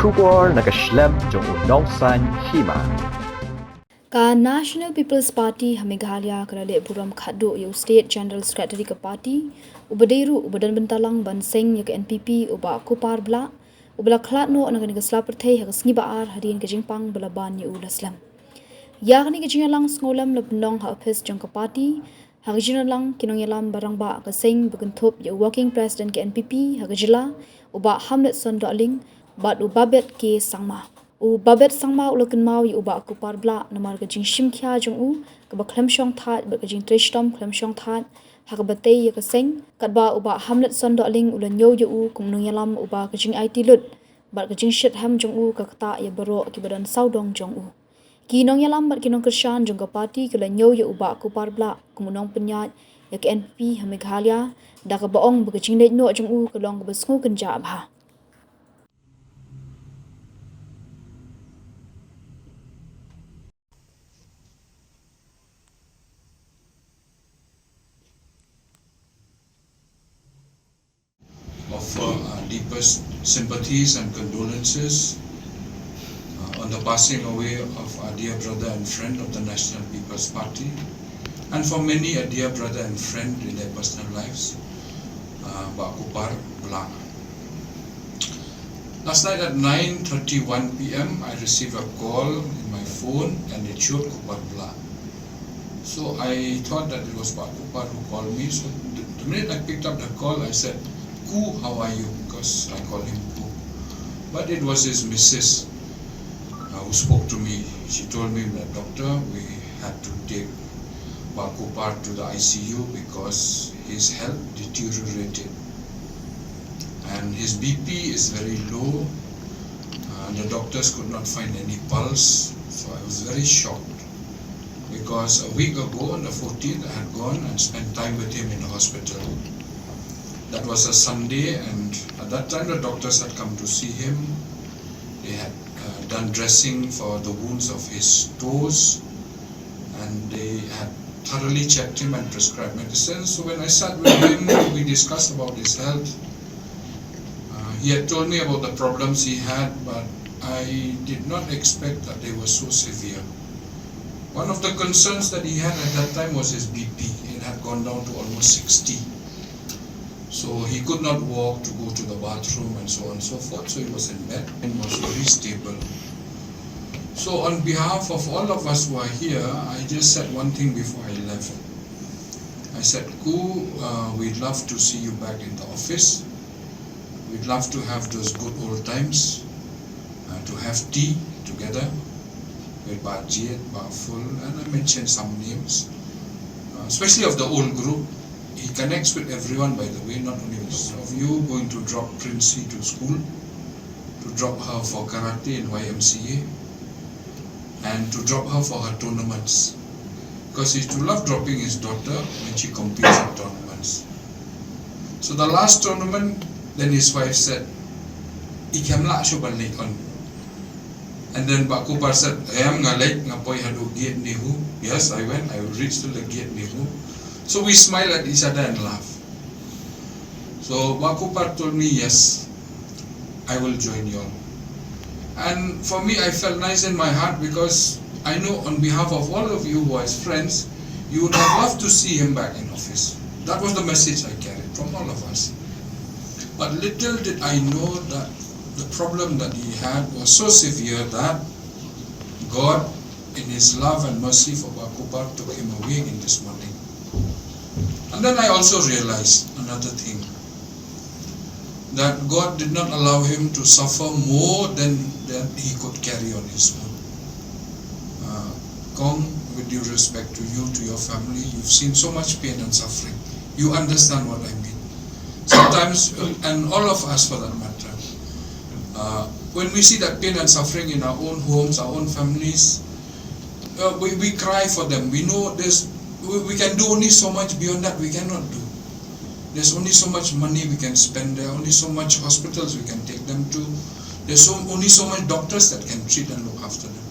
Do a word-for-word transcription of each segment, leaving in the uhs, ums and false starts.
Khubor na ka shlem jong u nongsaiñ hima. Ka National People's Party ha Meghalaya ka la leh burom khatduh ïa u State General Secretary ka party, uba dei ruh uba don bynta lang ban seng ïa ka N P P, u Bah Kupar Blah, uba la khlad noh na kane ka sla pyrthei ha ka sngi Ba-ar hadien ka jingpang ba la ban ïa u la slem. Ïa kane ka jingïalang sngewlem la pynlong ha ophis jong ka party, ha ka jingïalang ki nongïalam ba rangbah ka seng ba kynthup ïa u Working President ka N P P ha ka jylla, u Bah Hamletson Dohling, bad u Babet K Sangma. U Babet Sangma u la kynmaw ïa u Bah Kupar Blah namar ka jingshim khia jong u kaba khlem shong thait bad ka jingtrei shitom khlem shong thait ha kaba tei ïa ka seng, katba u Bah Hamletson Dohling u la ñiew ïa u kum u nongïalam uba ka jingaiti lut bad ka jingshitrhem jong u ka ktah ïa baroh kiba don sawdong jong u. Ki nongïalam bad ki nongkyrshan jong ka party ki la ñiew ïa u Bah Kupar Blah kum u nongpynïaid ïa ka N P P ha Meghalaya, da kaba ong ba ka jingleit noh jong u ka long kaba sngewkynjah bha. Offer our deepest sympathies and condolences, uh, on the passing away of our dear brother and friend of the National People's Party, and for many a dear brother and friend in their personal lives, uh, Bah Kupar Blah. Last night at nine thirty-one P M, I received a call in my phone and it showed Kupar Blah. So I thought that it was Bah Kupar who called me. So the, the minute I picked up the call, I said, "Ku, how are you?" Because I call him Ku. But it was his missus, uh, who spoke to me. She told me that, "Doctor, we had to take Bah Kupar to the I C U because his health deteriorated. And his B P is very low. Uh, the doctors could not find any pulse." So I was very shocked. Because a week ago, on the fourteenth, I had gone and spent time with him in the hospital. That was a Sunday, and at that time, the doctors had come to see him. They had, uh, done dressing for the wounds of his toes, and they had thoroughly checked him and prescribed medicines. So when I sat with him, we discussed about his health. Uh, he had told me about the problems he had, but I did not expect that they were so severe. One of the concerns that he had at that time was his B P. It had gone down to almost sixty. So he could not walk to go to the bathroom and so on and so forth. So he was in bed and was very stable. So on behalf of all of us who are here, I just said one thing before I left. I said, "Ku, uh, we'd love to see you back in the office. We'd love to have those good old times, uh, to have tea together with Bah Jied, Bah Ful," and I mentioned some names, uh, especially of the old group. He connects with everyone, by the way, not only with of you going to drop Princey to school, to drop her for karate in Y M C A, and to drop her for her tournaments. Because he used to love dropping his daughter when she competes in tournaments. So the last tournament, then his wife said, "I kam lah shuh ban leit on." And then Bah Kupar said, "Em, nga leit, nga poi haduh gate NEHU." Yes, I went, I reached to the gate NEHU. So we smile at each other and laugh. So Bah Kupar told me, "Yes, I will join you all." And for me, I felt nice in my heart because I know on behalf of all of you who are his friends, you would have loved to see him back in office. That was the message I carried from all of us. But little did I know that the problem that he had was so severe that God, in his love and mercy for Bah Kupar, took him away in this morning. And then I also realized another thing, that God did not allow him to suffer more than, than he could carry on his own. Uh, Kong, with due respect to you, to your family, you've seen so much pain and suffering. You understand what I mean. Sometimes, uh, and all of us for that matter, uh, when we see that pain and suffering in our own homes, our own families, uh, we, we cry for them. We know there's, we, we can do only so much, beyond that we cannot do. There's only so much money we can spend. There are only so much hospitals we can take them to. There's so, only so much doctors that can treat and look after them.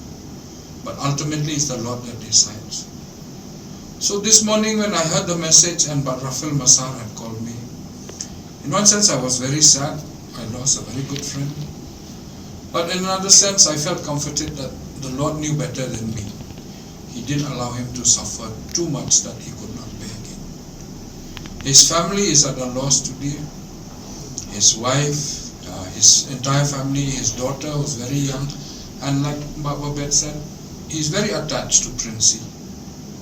But ultimately, it's the Lord that decides. So this morning when I heard the message and Bah Rafael Massar had called me, in one sense I was very sad. I lost a very good friend. But in another sense, I felt comforted that the Lord knew better than me. He didn't allow him to suffer too much that he could not bear again. His family is at a loss today. His wife, uh, his entire family, his daughter was very young, and like Baba Bet said, he's very attached to Princey.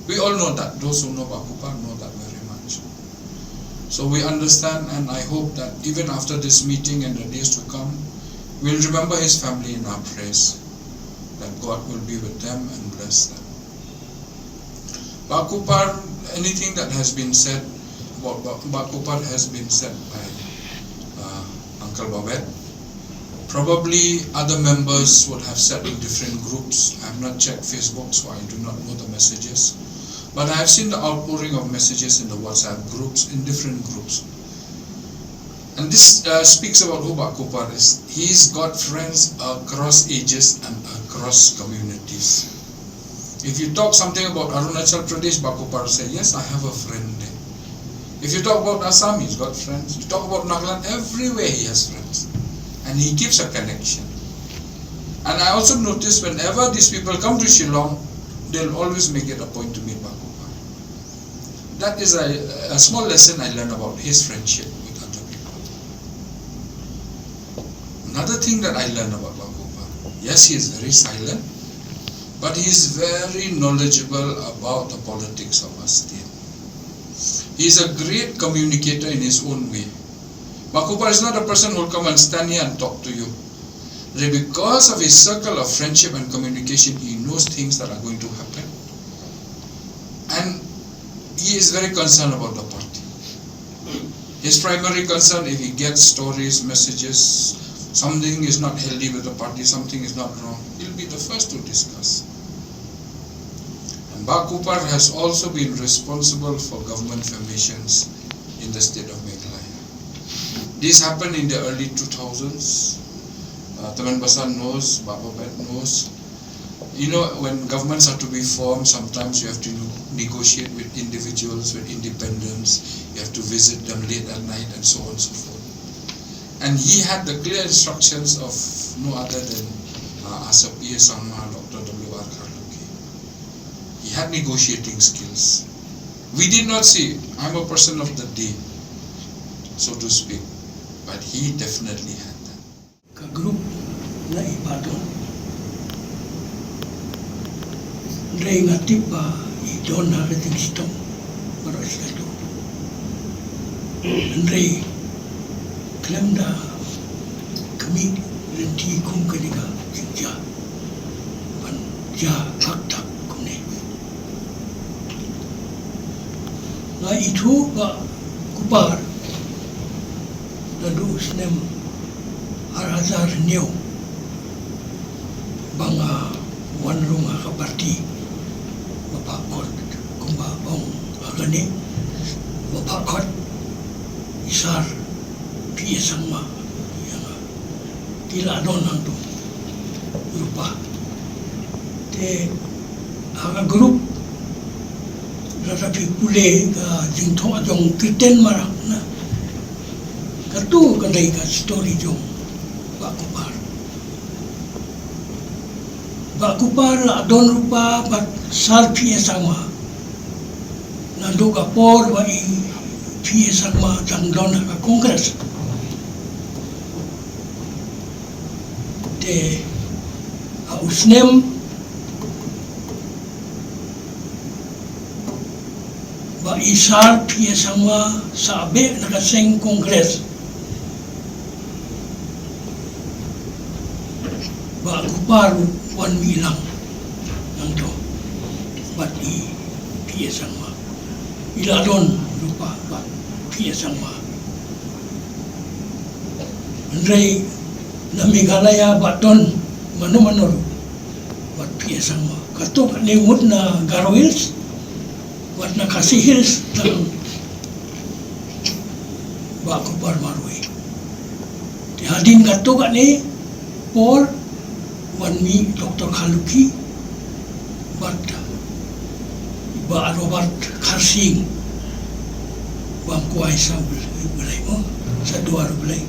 We all know that. Those who know Bakupar know that very much. So we understand, and I hope that even after this meeting and the days to come, we'll remember his family in our prayers, that God will be with them and bless them. Bakupar, anything that has been said about Ba- Bakupar has been said by uh, Uncle Babet. Probably other members would have said in different groups. I have not checked Facebook, so I do not know the messages. But I have seen the outpouring of messages in the WhatsApp groups, in different groups. And this uh, speaks about who Bakupar is. He's got friends across ages and across communities. If you talk something about Arunachal Pradesh, Bakupar say, "Yes, I have a friend there." If you talk about Assam, he's got friends. You talk about Nagaland, everywhere he has friends. And he keeps a connection. And I also notice whenever these people come to Shillong, they'll always make it a point to meet Bakupar. That is a, a small lesson I learned about his friendship with other people. Another thing that I learned about Bakupar, yes, he is very silent, but he is very knowledgeable about the politics of our state. He is a great communicator in his own way. Bakupar is not a person who will come and stand here and talk to you. Because of his circle of friendship and communication, he knows things that are going to happen. And he is very concerned about the party. His primary concern, if he gets stories, messages, something is not healthy with the party, something is not wrong, he'll be the first to discuss. And Bakupar has also been responsible for government formations in the state of Meghalaya. This happened in the early two thousands. Uh, Taman Basan knows, Baba Bet knows. You know, when governments are to be formed, sometimes you have to negotiate with individuals, with independents. You have to visit them late at night and so on and so forth. And he had the clear instructions of no other than uh, Asa P A Sangma, Doctor W R Kharlukhi. He had negotiating skills. We did not see, I'm a person of the day, so to speak, but he definitely had that. Ka group na i Badon. Hynrei nga tip ba i don ha ka jingshitom baroh shi kato. Hynrei khlem da khmih lynti kum kane ka jingjia ban jia haktak kumne. Nga ithuh ba Kupar naduh u snem ar hajar hynñiew ba nga wan rung ha ka parti ba phah khot kumba ong ha kane ba phah khot i Sar P A Sangma ïa nga. Ki la don hangto rupa. Te ha ka group lada phi pule ka jingthoh jong Kirten Marak na kato ka dei ka story jong Bah Kupar. Bah Kupar la don rupa bad Sar P A Sangma. Naduh ka por ba i P A Sangma dang don ha ka Congress. Te ha u snem ba i Sar P A Sangma sa beh na ka seng Congress. Bah Kupar wan mih lang nangto bad i P A Sangma. I la don rupa bad P A Sangma. Hynrei na Meghalaya ba don mano mano ruh bad P A Sangma. Kato kane mut na Garo Hills bad na Khasi Hills tang Bah Kupar marwei. Te hadien kato kane por wan mih Doctor Kharlukhi bad Bah Robert Kharsing ba ym kwai sa Blei mo sa duar Blei.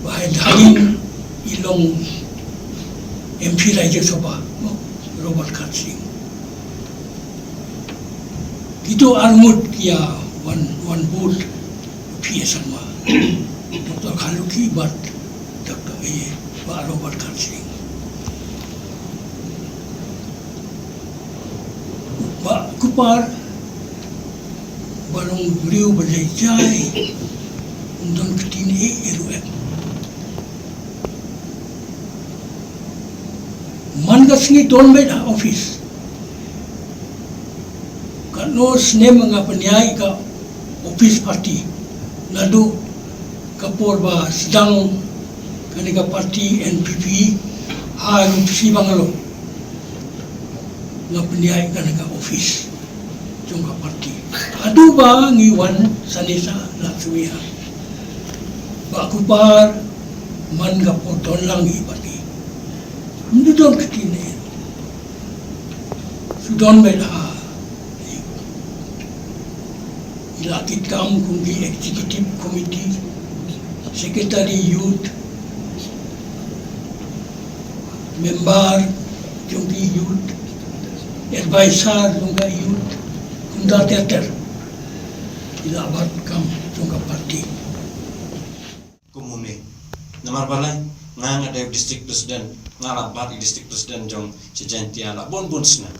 Ba hadien Ki long M P Rajya Sabha, no? Robert Kharsing. Kito arngut ki ïa wan, wan bud P A Sangma. Doctor Kharlukhi bad Doctor A, Bah Robert Kharsing. Bah Kupar, ba long briew ba leh jai, um don ktien ei ei ruh em. Man ka sngi don beit ha office. Katno snem nga pynïaid ka office party. Naduh ka por ba sdang kane ka party N P P ha Rupsi Bungalow. Nga pynïaid kane ka office jong ka party. Haduh ba ngi wan sani sa la sui ha. Bah Kupar man ka por don lang i party. Ndu don ktien ei. Su don beit ha. I la kit kam kum ki executive committee, secretary youth, member jong ki youth, advisor jong ka youth, kumta ter ter. I la bat kam jong ka party. Kum une. Namar balei, nga nga dei district president, nga la bat i district president jong Jaintia la bun bun snem.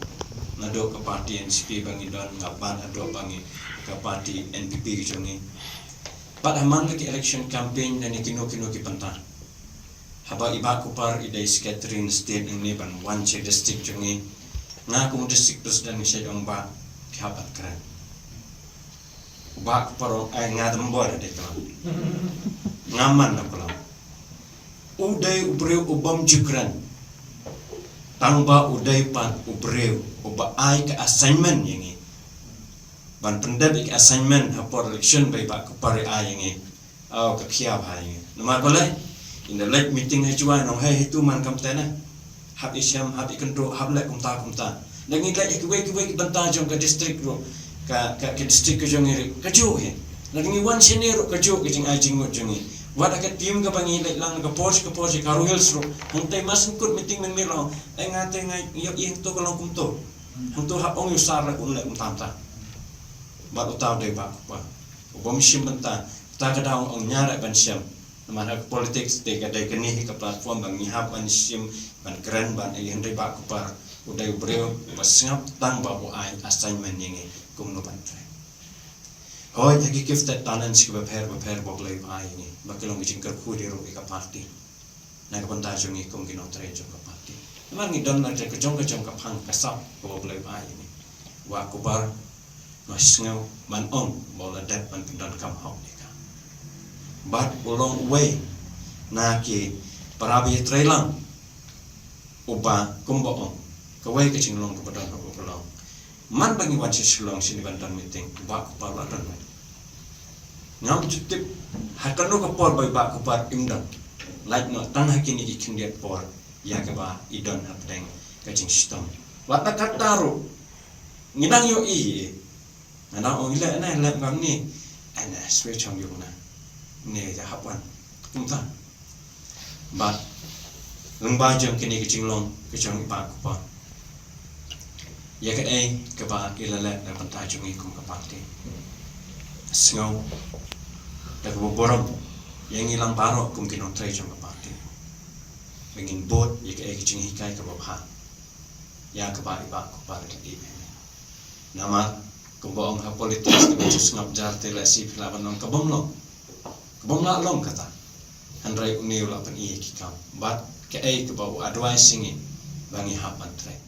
Naduh ka party N C P ba ngi don, nga bat haduh ba ngi ka party N P P jong ngi. Bad ha man la ki election campaign lane kino kino ki bynta. Haba i Bah Kupar i dei secretary na state hangne ban wan sha district jong ngi. Nga kum district president nga shait ong Bah, phi hap ban kren. U Bah Kupar u ong, ai, nga dei member dei ka. Nga man na ka long. U dei u briew u bym ju kren. Tang ba u dei pat u briew uba ai ka assignment ïa ngi. Ban pyndep ïa ka assignment ha por election ba i Bah Kupar i ai ïa ngi. Aw, ka khia bha ïa ngi. Namar balei? Ynda leit meeting ha Jowai nong hei hei tu man kam te na. Hap i shem, hap i kyntu, hap leh kumta kumta. Lada ngi leit ha kiwei kiwei ki bynta jong ka district ruh, ka, ka, ka district ka jong ngi ruh, kajuh hi. Lada ngi wan shane ruh kajuh ka jingai jingmut jong ngi. Wat ha ka team kaba ngi leit lang na ka por sha ka por sha Garo Hills ruh. Hangtei mar shu kut meeting mynmiet la ong, ai nga te nga ïohi hangto ka long kumto. Hangto hap ong ïa u sir la un leh kumta kumta. Bad uta u dei Bah Kupar. U bym shim bynta, uta ka daw ong ïa re ban shem. Namar ha ka politics te ka dei kane hi ka platform ba ngi hap ban shim, ban kren, ban ïa, hynrei Bah Kupar u dei u briew uba sngap tang ba u ai assignment ïa ngi kumno ban trei. Hooid, ha ki gifted talents kiba pher ba pher ba U Blei u ai ïa ngi, ba ki long ki jingkyrkhu de ruh ïa ka party. Na ka bynta jong ngi kum ki nongtrei jong ka party. Namar ngi don na ka jong ka jong ka phang ka sap kaba U Blei u ai ïa ngi. Bah Kupar, nga sngew ban ong ba u la dep ban pyndonkam hok ïa ka. Bad u long uwei na ki para ba ïatrei lang uba kumba ong kawei ka jinglong kaba don ha u ka long. Man ba ngi wan sha Shillong shane ban don meeting, Bah Kupar u la don. Ngam ju tip ha kano ka por ba i Bah Kupar im don. Lait noh tang ha kine ki khyndiat por ïa kaba i don hapdeng ka jingshitom. Wat la katta ruh ngi nang ïohi. Nga nang ong i leh ne leh ngam ni. Ai ne swe chong ïung na. Ne ïa hap wan. Kumta. Bad lyngba jong kine ki jinglong ki jong i Bah Kupar, ïa kaei kaba i la leh na ka bynta jong ngi kum ka party. Sngew da kaba burom ïa ngi lang baroh kum ki nongtrei jong ka party. Ba ngin bud ïa kaei ka jinghikai kaba bha ïa kaba i Bah Kupar i la ïeh. Namar kumba ong ha politics, kaba ju sngap jar te leh shi phi lah ban long, ka bym long. Ka bym lah long kata. Hynrei une u la pyni ïa ki kam. Bad kaei kaba u advice ïa ngi ba ngi hap ban trei.